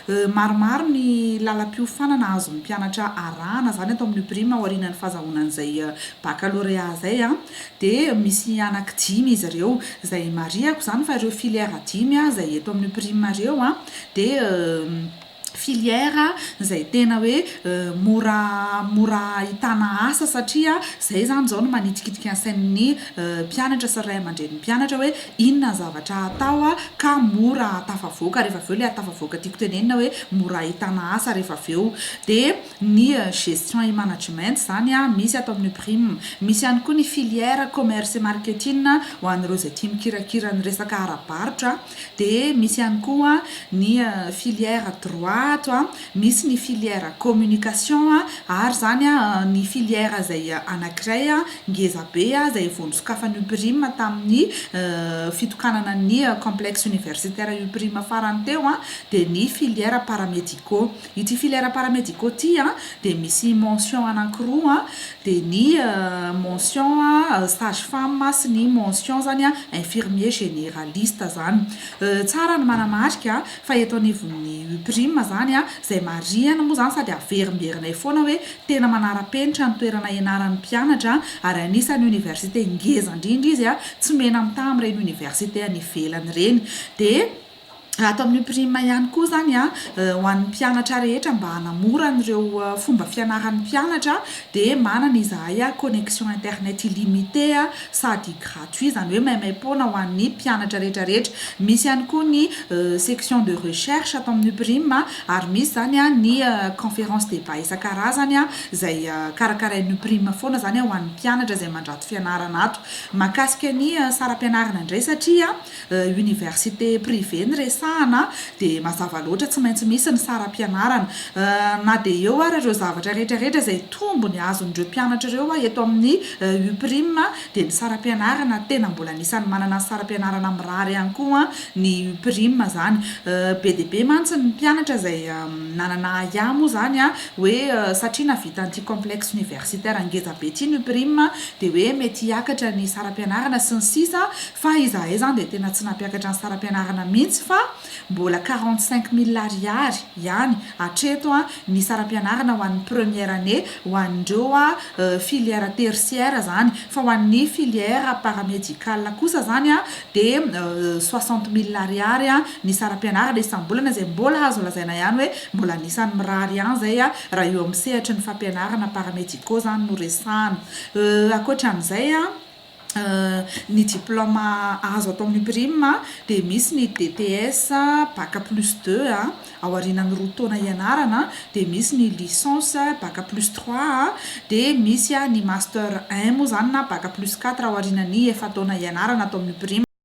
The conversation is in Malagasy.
Maromaro ny lalam-piofanana azon'ny mpianatra arahana izany ato amin'ny UPRIM aorianan'ny fahazahoana an'izay baccalauréat izay dia misy anaky dimy izy ireo izay marihako izany fa ireo filière dimy izay eto amin'ny UPRIM ireo dia filière izay tena hoe mora mora ahitana asa satria izay izany izao no manitikitika ny sain'ny mpianatra sy ray aman-drenin'ny mpianatra hoe inona ny zavatra atao ka mora tafavoaka rehefa avy eo. Ilay tafavoaka tiako tenenina hoe mora ahitana asa rehefa avy eo dia ny gestion et management izany misy ato amin'ny UPRIM. Misy ihany koa ny filière commerce et marketing ho an'ireo izay tia mikirakira ny resaka ara-barotra. Dia misy ihany koa ny filière droit ato, misy ny filière communication ary izany ny filière izay anankiray ngeza be izay vao nosokafan'ny UPRIM tamin'ny fitokanana ny complexe universitaire UPRIM farany teo dia ny filière paramédicaux. Ity filière paramédicaux ity dia misy mention anankiroa, dia ny mention sage femme sy ny mention zany infirmier généraliste zany. Tsara ny manamarika fa eto anivon'ny UPRIM zany izay marihana moa zany sady averimberinay foana hoe tena manara-penitra ny toerana ianaran'ny mpianatra ary anisan'ny université ngeza indrindra izy, tsy mena mitaha amin'ireny université any ivelany ireny. Dia ato amin'ny UPRIM ihany koa zany ho an'ny mpianatra rehetra, mba hanamora an'ireo fomba fianaran'ny mpianatra, dia manana izahay connexion internet illimité sady gratuit, izany hoe maimaim-poana ho an'ny mpianatra rehetrarehetra. Misy ihany koa ny section de recherche ato amin'ny UPRIM ary misy zany ny conférence débat isan-karazany izay karakarain'ny UPRIM foana zany ho an'ny mpianatra izay mandrato fianarana ato. Mahakasika ny saram-pianarana indray, satria université privé ny resahana, dia mazava loatra tsy maintsy misy ny saram-pianarana. Na dia eo ary ireo zavatra rehetrarehetra izay tombony azon'ireo mpianatra ireo eto amin'ny UPRIM, dia ny saram-pianarana tena mbola anisan'ny manana ny saram-pianarana mirary ihany koa ny UPRIM zany. Be dia be mantsy ny mpianatra izay nanana ahiahy moa zany hoe satria navita an'ity complexe universitaire ngeza be ity ny UPRIM dia hoe mety hiakatra ny saram-pianarana sy ny sisa, fa izahay zany dia tena tsy nampiakatra ny saram-pianarana mihitsy fa mbola 45 000 ariary ihany hatreto ny saram-pianarana ho an'ny première année ho an'ireo filière tertiaire zany, fa ho an'ny filière paramédical kosa zany dia 60 000 ariary ny saram-pianarana isam-bolana, izay mbola azo lazaina ihany hoe mbola anisan'ny mirary ihany zay raha eo amin'ny sehatry ny fampianarana paramédicaux zany no resahana. Ankoatran'izay, ny diplôme azo atao amin'ny UPRIM dia misy ny DTS bac +2 aorian'ny 2 taona ianarana, dia misy ny licence bac +3, dia misy ny master 1 moa zany na bac +4 aorian'ny 4 taona ianarana atao amin'ny UPRIM.